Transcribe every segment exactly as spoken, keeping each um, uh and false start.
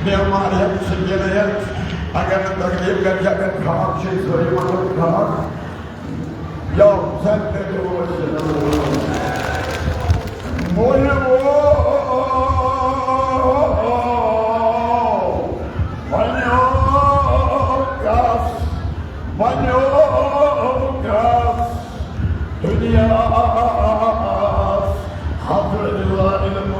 بیمار ہیٚتھ، سکیٖنہٕ ہیٚتھ، اگر نہٕ تکلیٖف گژھِ، اگر خراب چھِ، سٲری مطلب خراب۔ یا زن کٔرِو أسۍ۔ مُلہِ وول بنیو کس، بنیو کس۔ دنیاہس حضرت لا علم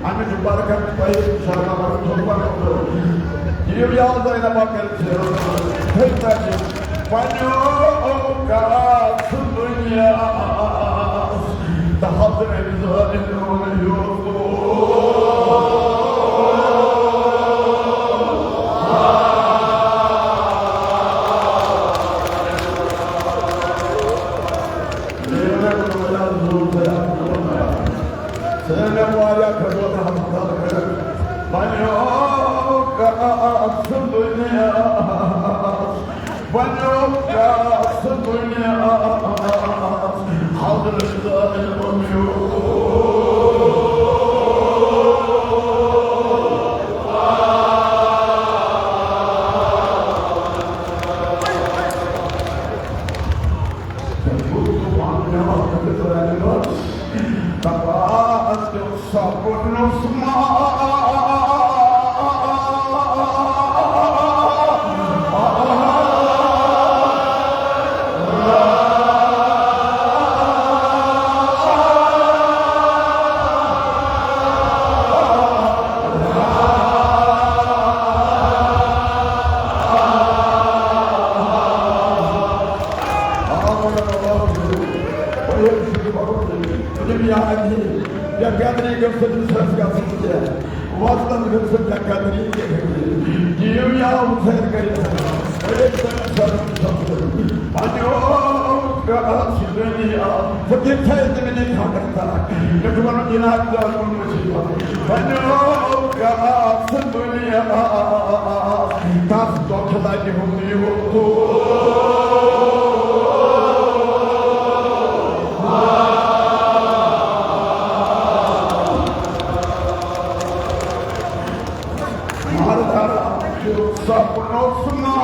اَمِچ برکت پَیہِ اِنشاءاللہ ورحمتہ۔ یِیِو یا زینب کٔرِتھ زیارت۔ تھٔوۍ تَتہِ پنٛنیو کَتھ دُنیاہَس تہٕ حضرت زٲہِدُن یوسف۔ سٲنۍ واریاہ خدمت ہسپتال کٔرِتھ۔ بنیو کس دُنیا، بنیو کس دُنیا، حضرت دُنیا اندھی بے قدری گٔژھ نہٕ سۄ گژھٕنۍ کینٛہہ، وطنن گٔژھ نہٕ بے قدری کینٛہہ۔ دِیِو یا حسین کٔرِتھ، پنٛنیو کس دُنیا، فقیٖر صٲب تہِ مےٚ خاطر کران، مےٚ چھُ وَنُن جناب، پنٛنیو کس دُنیا، تس دۄکھٕ لگہِ ہُنٛد یوٗتھ۔ مردہ چھُ سپنس منٛز۔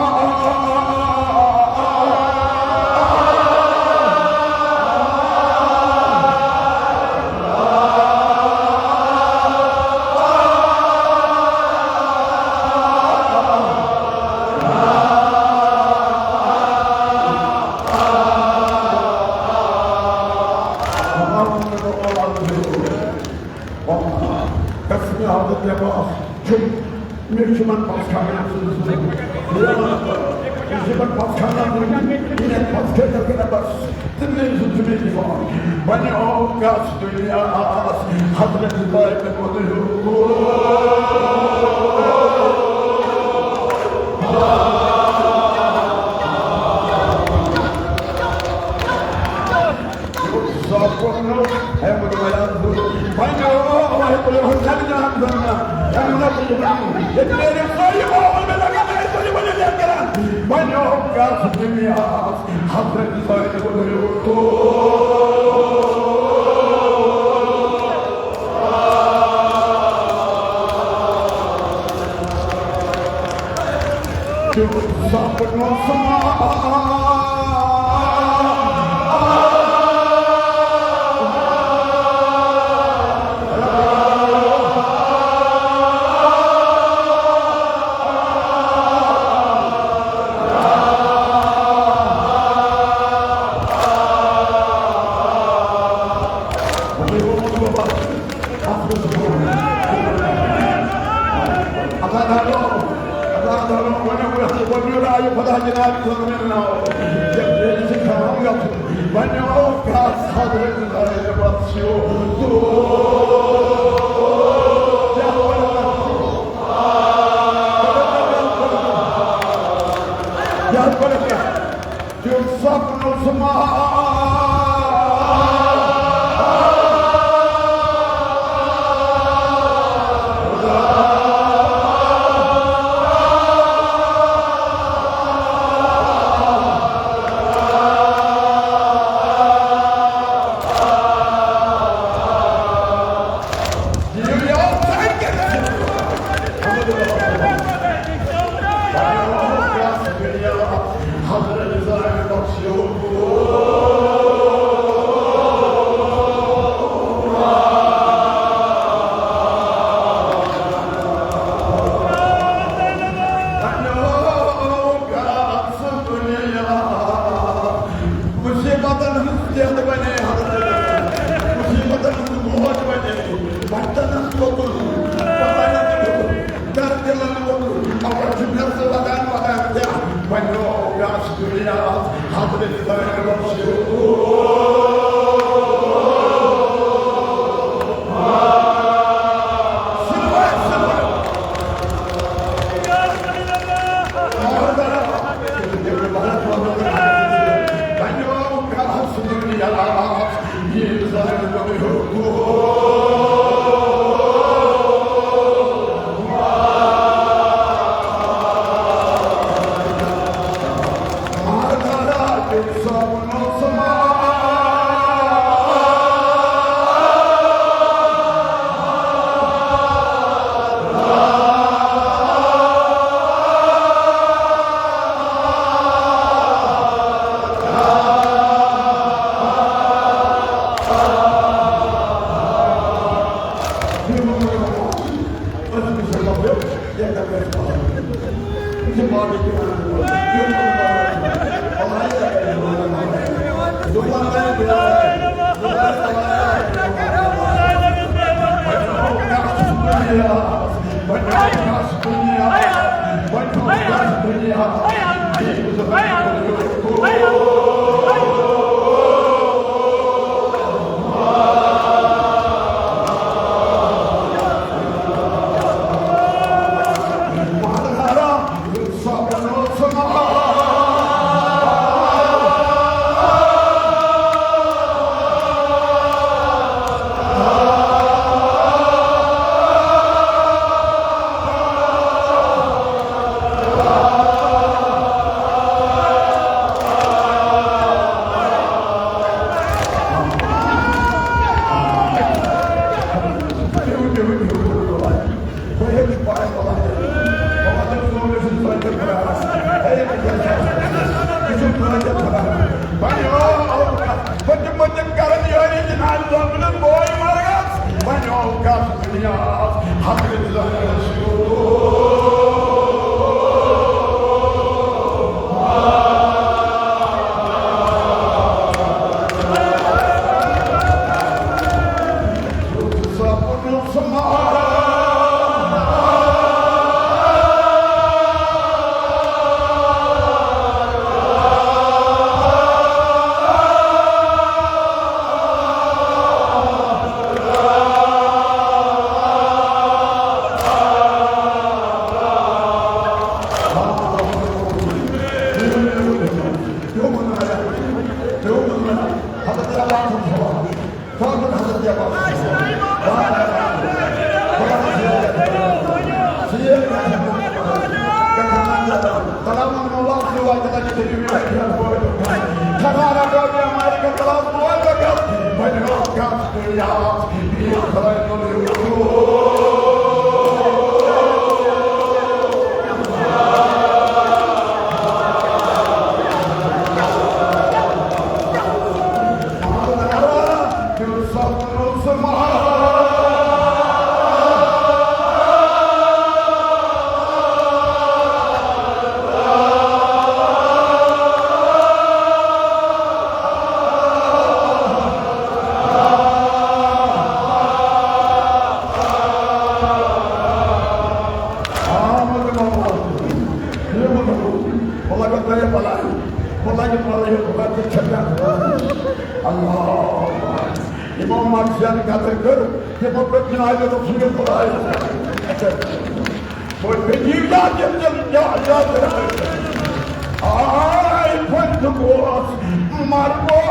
قسم حضرت عباس چھُ، مےٚ چھُ یِمن پَژھ کھالان سُہ، یُس یِمن پَژھ کھالان، یِمن پَژھ کھالان بَس، تِمنٕے زٕ چھُ مےٚ دِوان۔ وۄنۍ آو کَس دُنیاہَس، حضرت زاہد ووٚن، اللہ تعالیٰ، اللہ تعالیٰ، وۄنۍ یہِ خۄدا جناب سُنٛد مےٚ ناو۔ یہِ چھُ خام گژھُن۔ وۄنۍ آو کَس حضرت زاہد بخشیو۔ یَتھ پٮ۪ٹھ کیٛاہ؟ تیُتھ سپنُس ما۔ اللہ۔ امام مقصد قتل کر، تمو پہ جنازِ رسول خدایس۔ وۄنۍ بیٚیہِ یاد، یِم تِم یاد، یاد۔ آے، وۄنۍ تہِ گوس مربوے،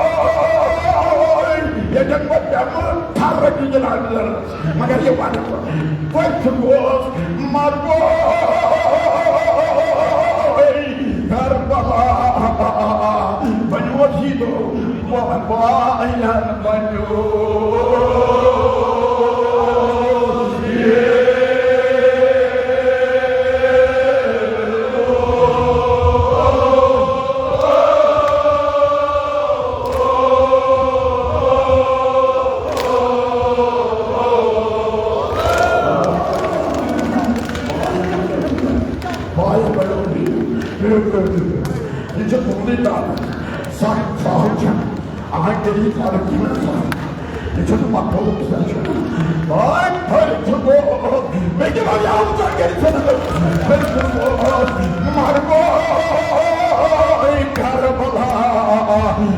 ییٚتٮ۪ن بہٕ پٮ۪مہٕ تھرٕ کِنۍ جنازِ۔ مگر یہِ وَنہٕ بہٕ، وۄنۍ تہِ گوس مربوے کربلا۔ وۄنۍ اوس یہِ دۄہ، وۄنۍ، وۄنۍ یہِ چھُ تُہُنٛدُے کَتھ۔ سَخ سَہَل چھَنہٕ۔ آ، کٔرِو پَرٕ کینٛہہ۔ یہِ چھُنہٕ مقبوٗل کینٛہہ۔ آے، پھٔلۍ چھُ گوٚو۔ مےٚ کیٛاہ وَنیٛاو ژےٚ کٔرِتھ ژھٕنُن؟ پھٔلۍ چھُ گوٚو۔ مَرٕ گوٚو۔ کربلا۔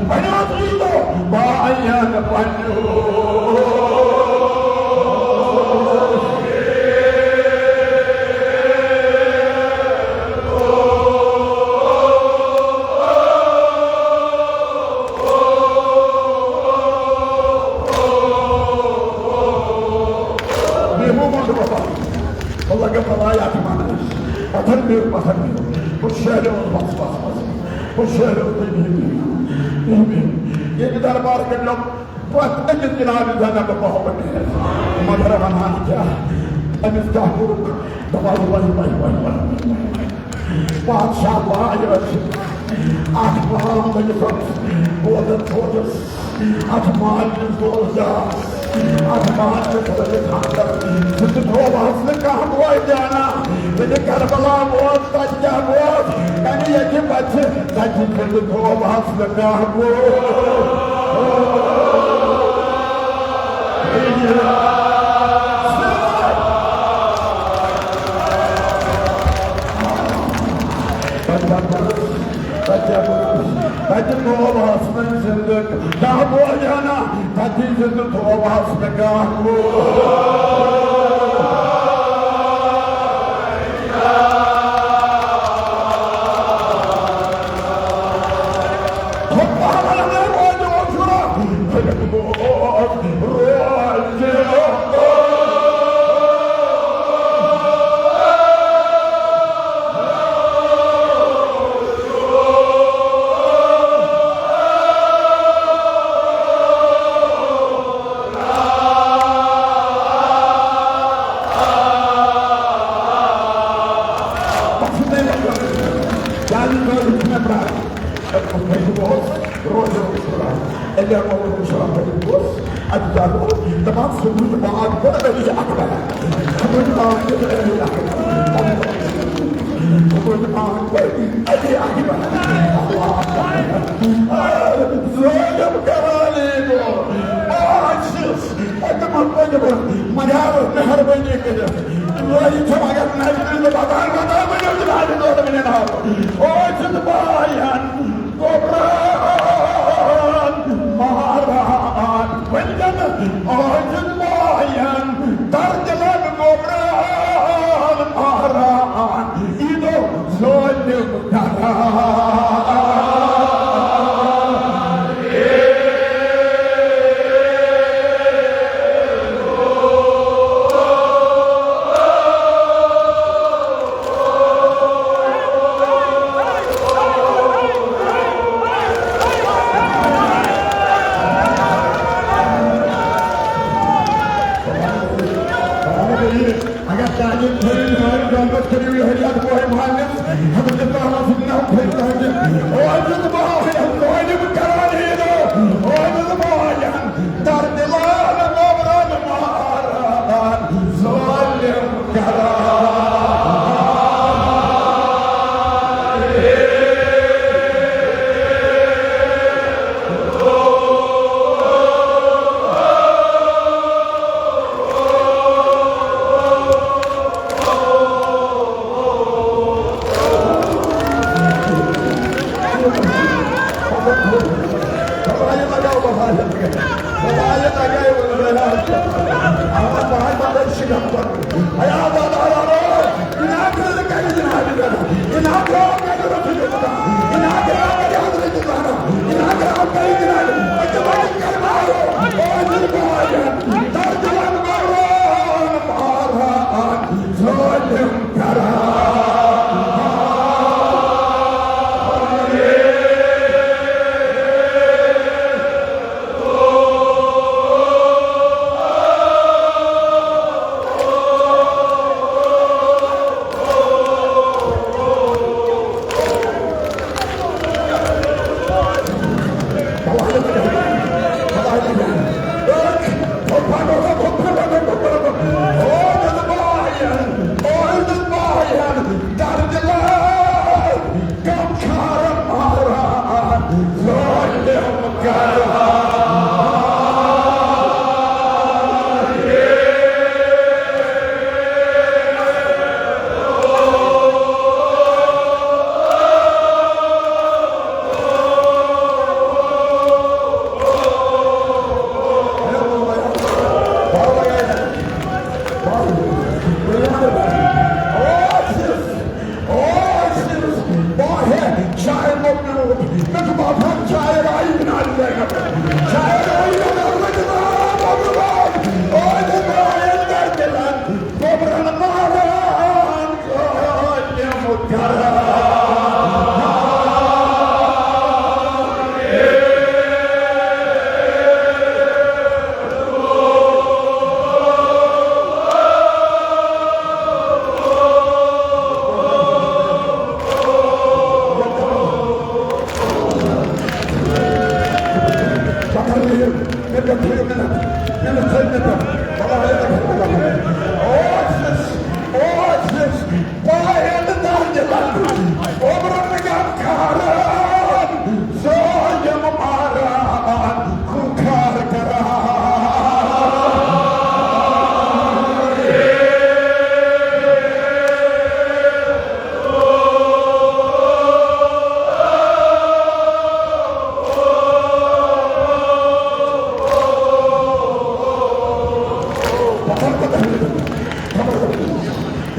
وۄنۍ اوس یہِ دۄہ بایَن پنٛنیو۔ پتھر پیٚو، پتھر پیٚو۔ بہٕ شہریوس، بس، بس، بس۔ بہٕ شہریوس، بہٕ بِہِو، بِہِو، بِہِو، بِہِو۔ ییٚمہِ دربار کٔرِو پتہٕ أمِس جناب زینب بہٕ پاوٕ نہٕ۔ مگر ونان کیٛاہ؟ أمِس کیٛاہ کوٚرُکھ؟ دپان، وَے، وَے، وَے، وَے۔ بادشاہ وایہِ ٲسِتھ۔ اکھ پہلام لٔگِتھ بوزن سوزُس۔ اتھ مالِس دولہٕ جاس، اتھ مالِس دولہٕ خانٛدر، سُہ تہِ تھووہس نہٕ کانٛہہ بوے دیانا۔ ییٚلہِ کربلا ووت، تتہِ کیٛاہ گوس؟ تمہِ ییٚتہِ پژھِ، تتہِ تہِ تھووہس نہٕ کانٛہہ بوے۔ تتہِ تھووہس نہٕ زندٕ کانٛہہ بوے دیانا، تتہِ زندٕ تھووہس نہٕ کانٛہہ بوے۔ دپان، صبحٕچ بانگ پٔر علی اکبر۔ صبحٕچ بانگ پٔر علی اکبر۔ صبحٕچ بانگ پٔر علی اکبر۔ اللہ اکبر۔ ظٲلِم کران یہِ گوٚو۔ آز چھُس تِمن پٔتمہِ مگر مہربٲنی کٔرِتھ۔ دُعایہِ چھِ مگر نظرِ نہٕ بکار وکار ؤنِو جنابِ دۄد مِنہِ ناو۔ او چھُس بایَن گوٚبران مہران ؤنِتھ۔ او چھُس بایَن دردِلن گوٚبران مہران۔ عیٖدو ظٲلِم کران۔ اگر تعلیم تھٲیِو، یِہوٚے ڈۄمبَس کٔرِو، یِہوٚے یَتھ بوے محلَس، حضرت تعالیٰ سُنٛد ناو تھٲیِو تاکہِ۔ او عزت بایَن، ظٲلِم کران عیٖدو، او عزت بایَن، دردِلان گوٚبران مہران، ظٲلِم کران۔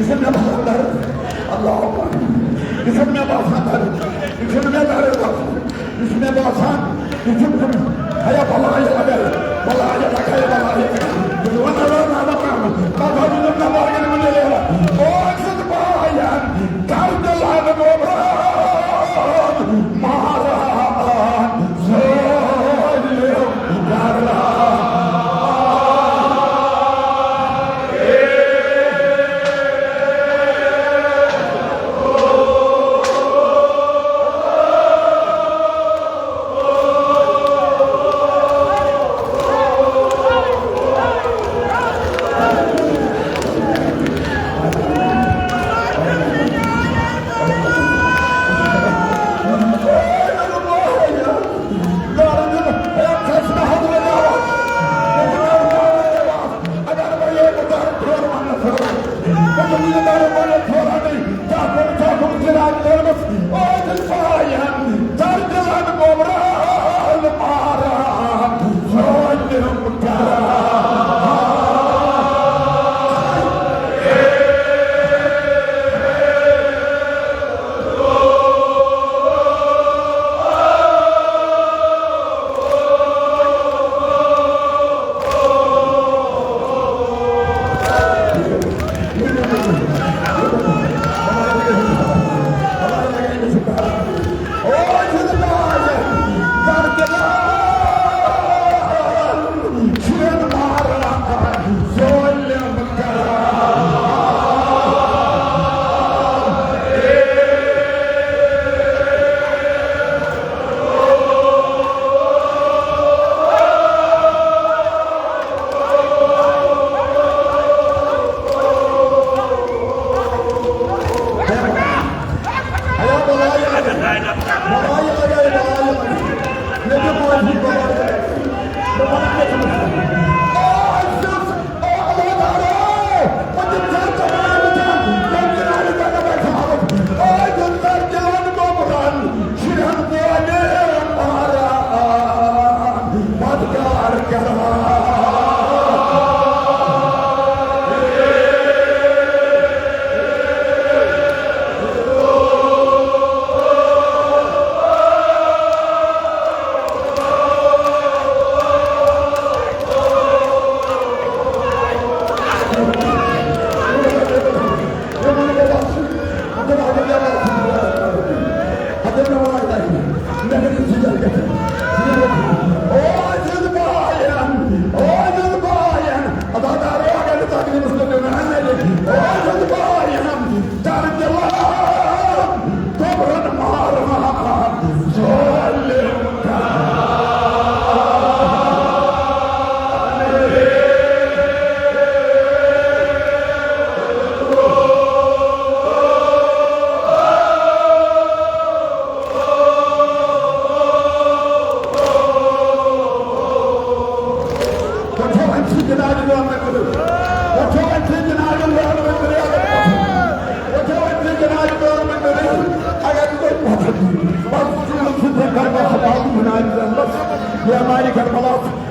یہِ چھُنہٕ مےٚ باسان درد۔ اللہ اکبر۔ یہِ چھُنہٕ مےٚ باسان درد۔ یہِ چھُنہٕ مےٚ درد باسان۔ یہِ چھُ مےٚ باسان، یہِ چھُ کُنہِ۔ ہیا بلایہِ لگے، بلایہِ لگے، بلایہِ لگے۔ یہِ وَنان، وَنان، وَنان، وَنان۔ او چھُس بایَن، درد لَگہٕ گوٚبران، ماران، ظٲلِم کران۔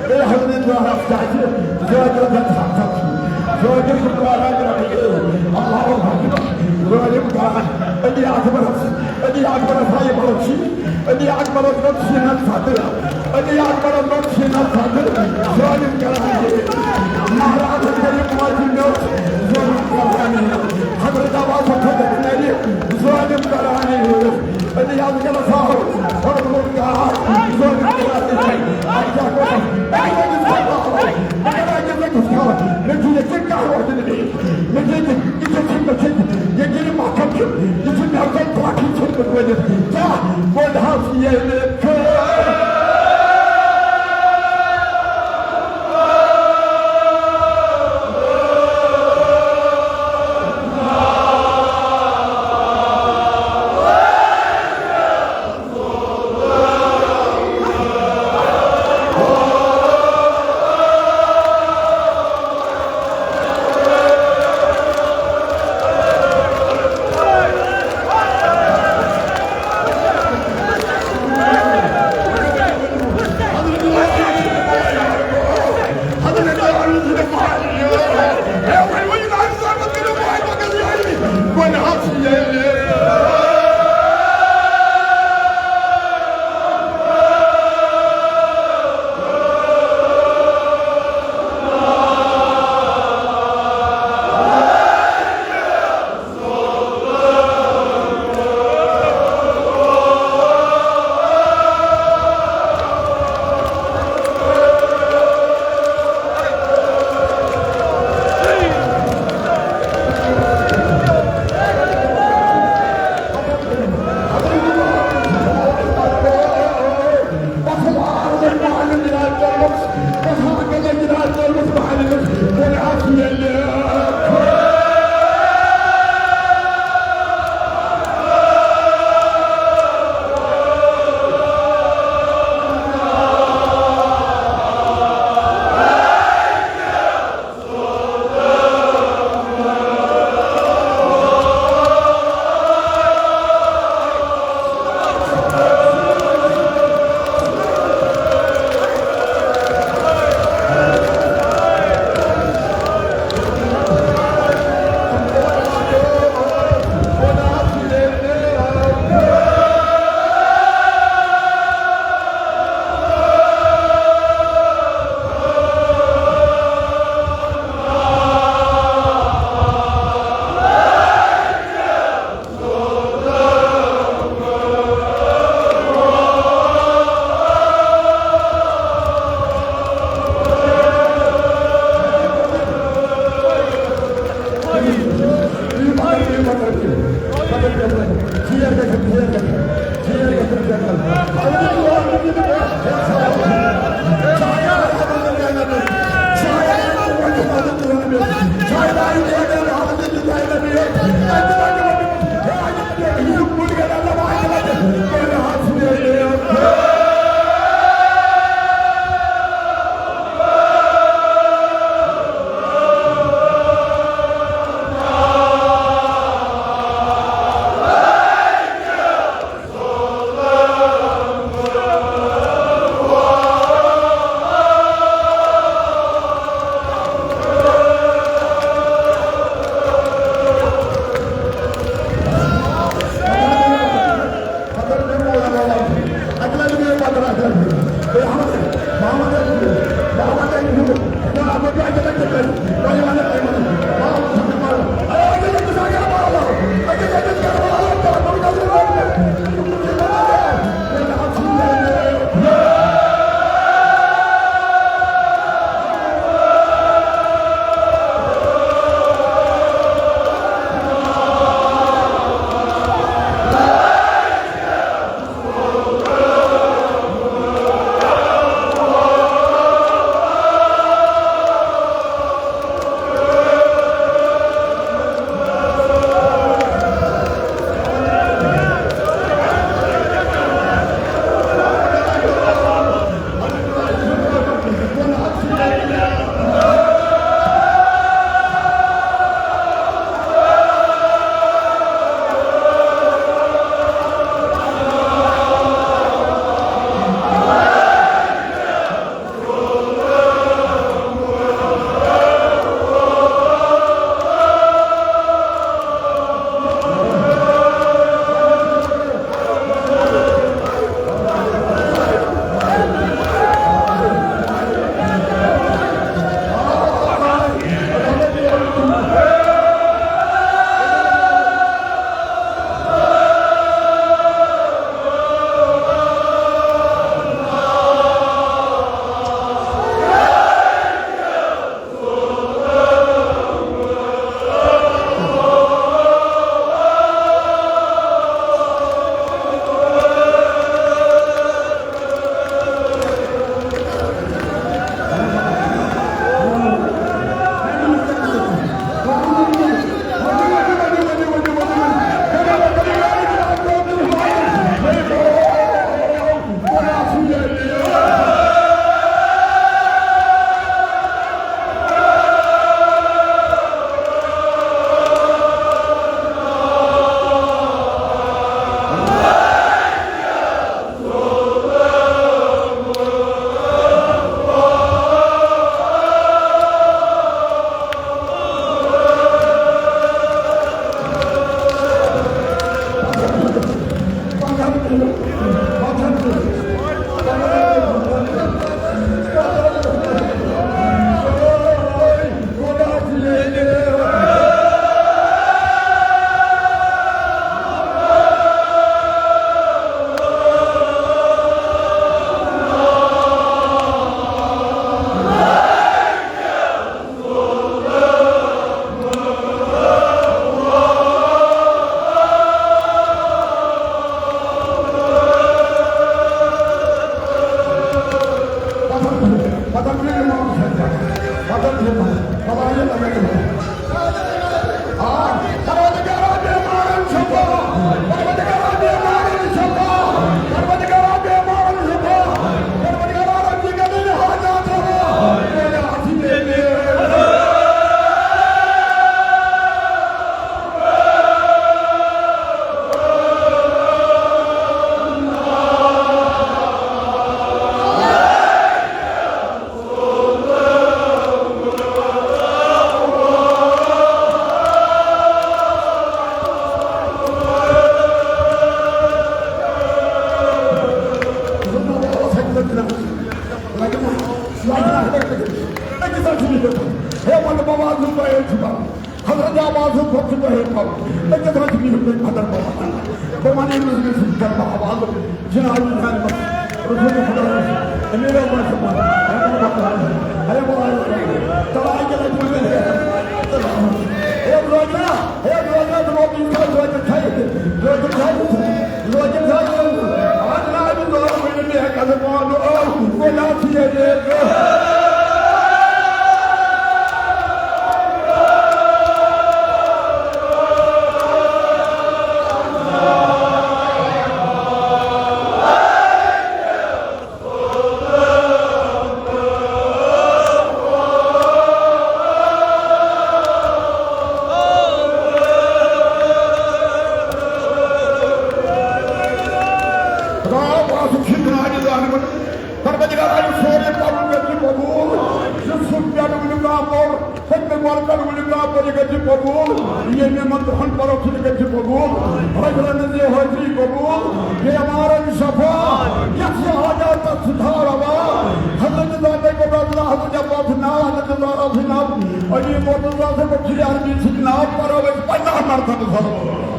بیٚیہِ حضرت زہرا چاچہِ، زٲجِر گژھِ حضرت، زٲجِر چھُ قرآن رٹٕنۍ۔ اللہ اکبر۔ ظٲلِم قرآن۔ علی اکبرس، علی اکبرس آیہِ بلوچی، علی اکبرس دوٚپ سیٖنس ژھۄپہٕ، علی اکبرس دوٚپ سیٖنس ژھۄپہٕ، ظٲلِم قرآن۔ مہرازن کٔرِو ماجہِ میوٚژ، ظٲلِم قرآن۔ حضرت عباس کھوٚتُکھ نرِ، ظٲلِم قرآن۔ علی اکبرس آو، ہے، وَلہٕ بہٕ واتہٕ نہٕ تۄہہِ ییٚتہِ چھُ پَرُن۔ حضرت عباس سُنٛد خۄد چھُ تۄہہِ پَرُن۔ أکِس حظ چھُ بِہِتھ تُہۍ بدر بابا۔ بہٕ وَنہٕ أمِس، أمِس سۭتۍ کَرٕ بہٕ حوالہٕ۔ جِناب، جِناب، رسول خدا، أمیٖر احمد صٲب، اے بابا، اے بابا، چلو، اَکہِ لَٹہِ وَنہٕ۔ اے روزا، اے روزا، ژٕ ووت یِتھ کٔنۍ روزٕ تھٲیِتھ۔ روزٕ تھٲیِتھ۔ روزٕ تھٲیِتھ۔ آز نہ آیہِ دۄہ وٕنہِ مےٚ ہٮ۪کَتھ پانہٕ ٲس، گۄڈٕ آسہٕ یہِ ریزٕ۔ خدا پاکُن چھُ جناب ظالمن، پروردگارا، یہِ سورُے پَنُن گژھِ قبوٗل۔ یُس سُہ پٮ۪ٹھ وٕنیُک تام پوٚر، پٔتمہِ گۄڈٕ پٮ۪ٹھ وٕنیُک تام پوٚر، یہِ گژھِ قبوٗل۔ ییٚمہِ منٛز دۄہَن پَرو سُہ تہِ گژھِ قبوٗل۔ حٲضرَن ہٕنٛز یہِ حٲضری قبوٗل، بیمارَن شفا، یَتھ یہِ حاجات تَتھ سُہ تھاو روا۔ حضرت زاہدے قبرت اللہ، حضرت عباس ناو، حضرت زہرا سُنٛد ناو، علی مرتضیٰ صٲب، علی عربی سُنٛد ناو پَرو أسۍ پنٛداہ مرتبہٕ سَلام۔